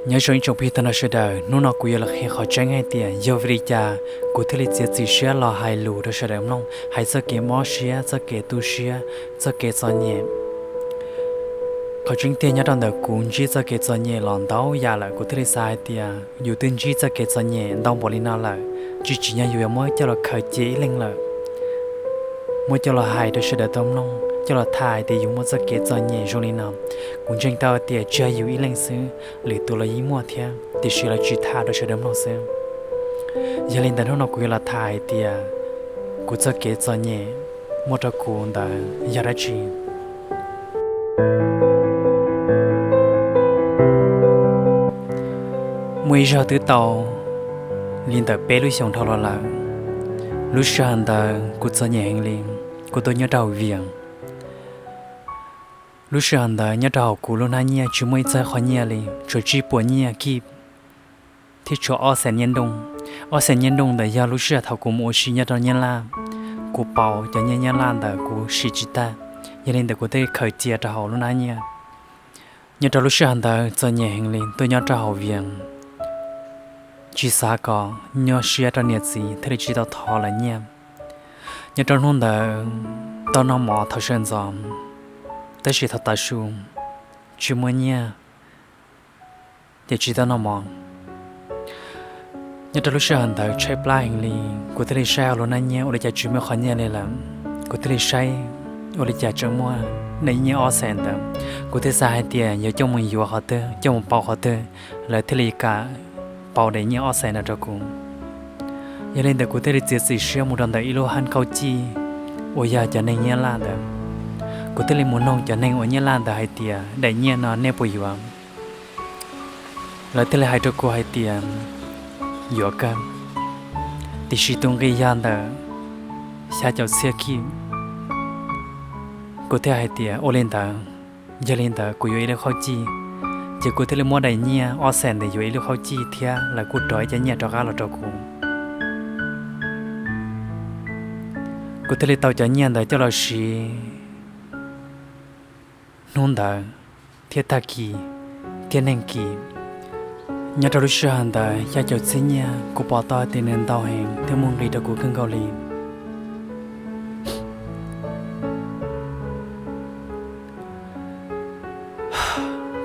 Nyob zoo ib tsoom phooj ywg tag nrho sawv daws, hnub no kuv yuav los qhia qhov tseeb hais tias yog vim li cas kuv thiaj li txiav txim siab los hais lus rau sawv daws mloog, hais txoj kev mob siab, txoj kev tu siab, txoj kev txom nyem. Qhov tseeb tiag nyob rau ntawm kuv ntsib txoj kev txom nyem los ntau yam lawm, kuv thiaj li xav hais tias yus twb ntsib txoj kev txom nyem ntau npaum li no lawm, tsis tsim nyog yus yuav muab coj los khaws cia ib leeg lawm, muab coj los hais rau sawv daws tau mloog, coj los tham hais tias yus muaj txoj kev txom nyem zoo li no. Kuv ntseeg tau tias tsis yog yus ib leeg xwb, lwm tus los yeej muaj thiab, tiam sis lawv tsis tham rau sawv daws mloog xwb. Yog li ntawd hnub no kuv yuav los tham hais tias kuv txoj kev txom nyem muaj rau kuv ntawd yog dab tsi. Muaj ib zaug twb tau li ntawm peb lub xyoos dhau los lawm. Lub sij hawm ntawd kuv txom nyem heev li, kuv tuaj nyob rau hauv Vias. Lub sij hawm ntawd nyob rau hauv kuv lub hnab nyiaj tsis muaj ib txog qhov nyiaj li, tsuas tsib puas nyiaj kib thiab tshuav ob xees nyiaj ntooj. Ob xees nyiaj ntooj ntawd yog lub sij hawm thaum kuv mus ua si nyob rau Nyab Laj, kuv pauv cov nyiaj Nyab Laj ntawd kuv siv tsis tag, yog li ntawd kuv thiaj li khaws cia rau hauv lub hnab nyiaj. Nyob rau lub sij hawm ntawd txom nyem heev li, tuaj nyob rau hauv Vias, tsis xav kom nyuaj siab rau niam txiv thiaj li tsis tau thov lawv nyiaj. Nyob rau hnub ntawd tau noj mov thaum sawv ntxov, tab sis thaum tav su tsis muaj nyiaj ces tsis tau noj mov. Nyob rau lub sij hawm ntawd tshaib plab heev li, kuv thiaj li saib hauv lub hnab nyiaj ua li cas tsis muaj qhov nyiaj li lawm. Kuv thiaj li saib ua li cas tseem muaj daim nyiaj ob xees ntawd, kuv thiaj xav hais tias yuav coj mus yuav qhov twg, coj mus pauv qhov twg, lawv thiaj li kam pauv daim nyiaj ob xees no rau kuv. Yog li ntawd kuv thiaj li txiav txim siab mus rau ntawm ib lub hab kauj cij uas yog cov neeg Nyab Laj ntawd. Kuv thiaj li mus noog cov neeg uas Nyab Laj ntawd hais tias daim nyiaj no nej puas yuav? Lawv thiaj li hais rau kuv hais tias yuav kawg, tiam sis tus nqi yog ntawm xya caum txhiab kib. Kuv thiaj hais tias ua li ntawd, yog li ntawd kuv yuav ib lub hab kauj cij. Ces kuv thiaj li muab daim nyiaj ob xees ntawd yuav ib lub hab kauj cij thiab lawv kuj rov ib cov nyiaj rov qab los rau kuv. Kuv thiaj li tau cov nyiaj ntawd coj los siv hnub ntawd thiab tag kis thiab neeg kis. Nyob rau lub sij hawm ntawd xya caum txhiab nyiaj kuv pom tau hais tias nws ntau heev thiab muaj nqis rau kuv kawg nkaus li.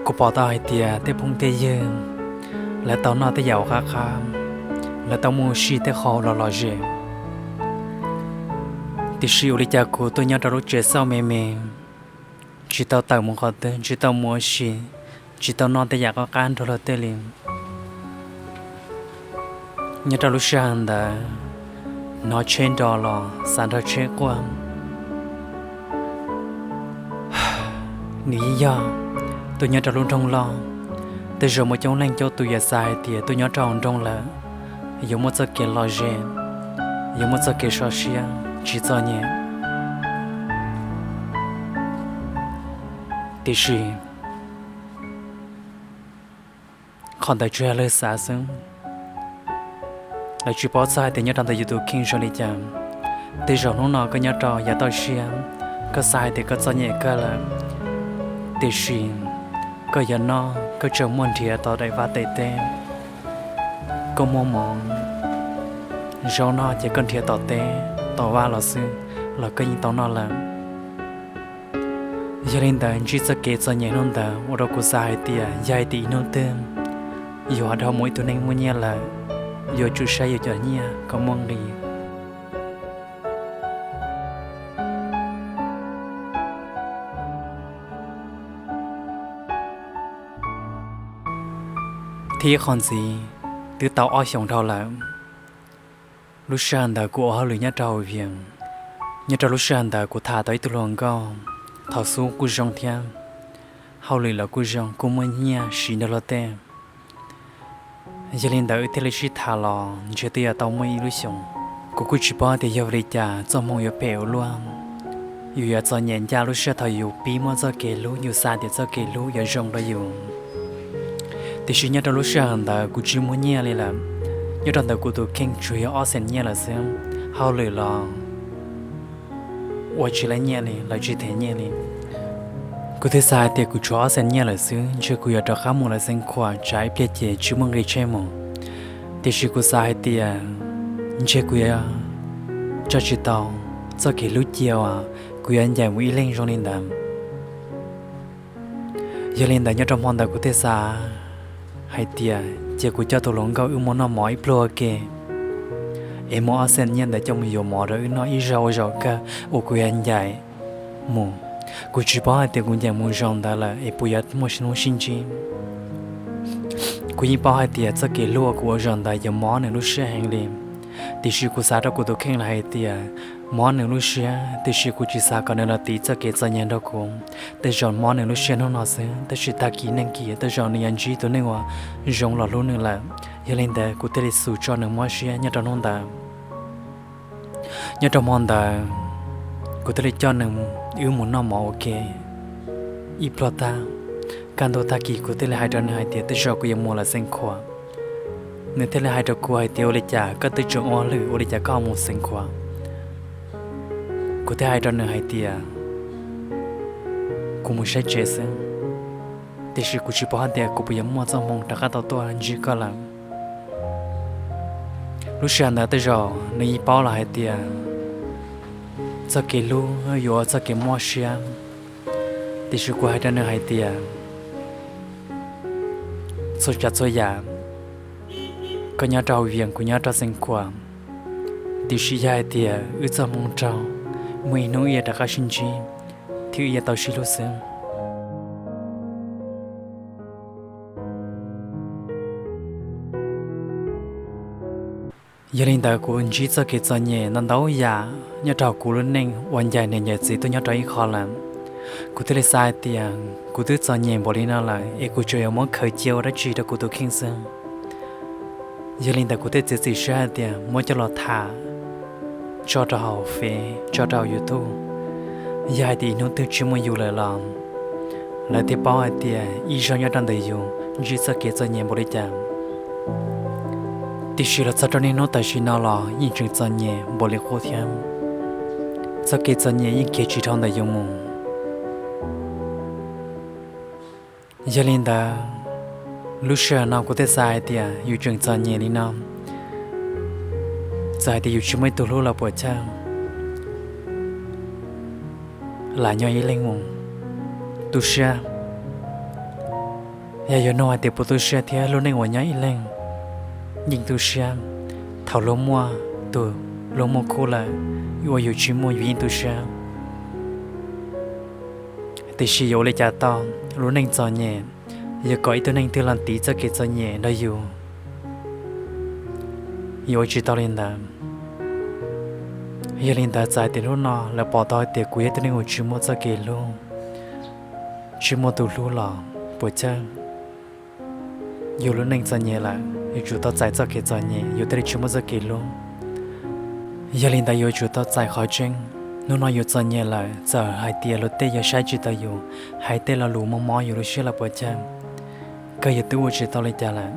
Kuv pom tau hais tias tej phooj tej ywg lawv tau noj tej yam uas qab qab, lawv tau mus ua si tej qho lom lom zem, tiam sis ua li cas kuv tuaj nyob rau lub tsev xauj me me, tsis tau tawm mus qhov twg, tsis tau mus ua si, tsis tau noj tej yam qab qab nrog luag tej li. Nyob rau lub sij hawm ntawd hnov tsheb nro los xav nrog tsheb quaj. Nws yeej yog tuaj nyob rau lub nroog loj, tej zaum muaj coob leej coob tus yuav xav hais tias tuaj nyob rau hauv nroog lawm yuav muaj txoj kev lom zem, yuav muaj txoj kev so siab tsis txom nyem. Tiam sis qhov ntawd tsuas yog lawv xav xwb. Lawv tsis paub txog hais tias nyob rau ntawm yus tus kheej zoo li cas. Tej zaum hnub no koj nyob rau yav toj siab, koj xav hais tias koj txom nyem kawg lawm, tiam sis koj yuav noj koj tseem muaj nrhiav tau daim vaj daim teb, koj muaj mov zaub noj ces koj nrhiav tom teb tom vaj los xwb los koj yeej tau noj lawm. Yog li ntawd ntsib txoj kev txom nyem hnub ntawd ua rau kuv xav hais tias yog hais tias ib hnub twg yus ho dhau mus ib tug neeg muaj nyiaj lawm, yuav tsum saib yus cov nyiaj kom muaj nqis. Thiab ib qho ntxiv, twb tau ob xyoos dhau lawm, lub sij hawm ntawd kuv ua hauj lwm nyob rau hauv Vias. Nyob rau lub sij hawm ntawd kuv tham tau ib tug hluas nkauj, thaum xub kuj zoo thiab, hauj lwm los kuj zoo, kuj muaj nyiaj siv nrog luag tej. Yog li ntawd wb thiaj li sib tham los ntshe twb yuav tau muaj ib lub xyoos. Kuv kuj tsis paub tias yog vim li cas txoj hmoo yuav phem ua luaj, yus yuav txom nyem ncaj lub sij hawm thaum yus pib muaj txoj kev hlub, yus xav tias txoj kev hlub yuav zoo rau yus. Tiam sis nyob rau lub sij hawm ntawd kuv tsis muaj nyiaj li lawm, nyob rau ntawm kuv tus kheej tsuas yog ob xees nyiaj lawm xwb, hauj lwm los ua tsis laib nyiaj li, lawv tsis them nyiaj li. Kuv thiaj xav hais tias kuv tshuav ob xees nyiaj lawm xwb, ntshe kuv yuav rov qab mus lawm xeev khuam tsam ib pliag ces tsis muaj nqis tsheb mus. Tiam sis kuv xav hais tias ntshe kuv yuav tso tsis tau txoj kev hlub cia uas kuv yuav ncaim mus ib leeg zoo li ntawd. Yog li ntawd nyob rau hmo ntawd kuv thiaj xav hais tias cia kuv coj tus hluas nkauj wb mus noj mov ib pluag ua ke, es muab ob xees nyiaj ntawd coj mus yuav mov rau wb noj ib zaug ua zaum kawg uas kuv yuav ncaim mus. Kuv tsis paub hais tias kuv ncaim mus zaum ntawd lawm es puas yuav muaj hnub sib ntsib. Kuv yeej paub hais tias txoj kev hlub uas kuv ua zaum ntawd yuav mob nws lub siab heev li, tiam sis kuv xav rau kuv tus kheej lawm hais tias mob nws lub siab, tiam sis kuv tsis xav kom nws los tiv txoj kev txom nyem nrog kuv. Tej zaum mob nws lub siab hnub no xwb, tab sis tag kis neej kis tej zaum nws yuav ntsib tus neeg uas zoo los hlub nws lawm. Yog li ntawd kuv thiaj li xus tso nws mob siab nyob rau hnub ntawd. Nyob rau hmo ntawd kuv thiaj li coj nws wb mus noj mov ua ke ib pluag tag. Kaj ntug tag kis kuv thiaj li hais rau nws hais tias tej zaum kuv yuav mus lawm xeev khuam. Nws thiaj li hais rau kuv hais tias ua li cas koj twb tseem ua hauj lwm, ua li cas koj ho mus xeev khuam? Kuv thiaj hais rau nws hais tias kuv mus saib tsev xwb, tiam sis kuv tsis paub hais tias kuv puas yuav muaj txoj hmoo rov qab tau tuaj ntsib koj lawm. Lub sij hawm ntawd tej zaum nws yeej paub los hais tias txoj kev hlub yuav ua txoj kev mob siab, tiam sis kuv hais rau nws hais tias txhua tsav txhua yam, koj nyob rau hauv Vias kuv nyob rau xeev khuam, tiam sis yog hais tias wb txoj hmoo raug, muaj ib hnub wb yuav rov qab sib ntsib thiab wb yuav tau sib hlub xwb. Yog li ntawd kuv ntsib txoj kev txom nyem ntau ntau yam nyob rau kuv lub neej uas ncaim niam ncaim txiv tuaj nyob rau ib qho lawm. Kuv thiaj li xav hais tias kuv twb txom nyem npaum li no lawm es kuv tsuas yuav muab khaws cia ua dab tsi rau kuv tus kheej xwb. Yog li ntawd kuv thiaj txiav txim siab hais tias muab coj los tham tso rau hauv Fev, tso rau hauv YouTube. Yog hais tias ib hnub twg tsis muaj yus lawm los lawv thiaj paub hais tias ib zaug nyob rau ntawm yus ntsib txoj kev txom nyem npaum li cas. Tiam sis los txog rau niaj hnub tam sim no los yeej tseem txom nyem npaum li qub thiab. Txoj kev txom nyem yeej khiav tsis dhau ntawm yus mus. Yog li ntawd, lub sij hawm no kuv thiaj xav hais tias yus tseem txom nyem li no, txawm hais tias yus tsis muaj ib tug hlub los puas chawj, lam nyob ib leeg mus tu siab. Yog yuav nug hais tias puas tu siab thiab lub neej uas nyob ib leeg yeej tu siab. Thaum luag muaj tus, luag muaj khub lawm, ua yus tsis muaj yus yeej tu siab. Tiam sis yuav ua li cas tau, lub neej txom nyem, yuav kom ib tug neeg twg los tiv txoj kev txom nyem nrog yus, yuav ua tsis tau li ntawd. Yog li ntawd txawm hais tias hnub no lawv pom tau hais tias kuv yog ib tug neeg uas tsis muaj txoj kev hlub, tsis muaj tus hlub los puas chawj. Yus lub neej txom nyem lawm, yuav tsum tau txais txoj kev txom nyem, yus thiaj li tsis muaj txoj kev hlub. Yog li ntawd yuav tsum tau txais qhov tseeb. Hnub no yus txom nyem lawm, txawm hais tias luag tej yuav saib tsis taus yus, hais tej lo lus mob mob yus lub siab los puas chawj, koj yus twb ua tsis tau li cas lawm.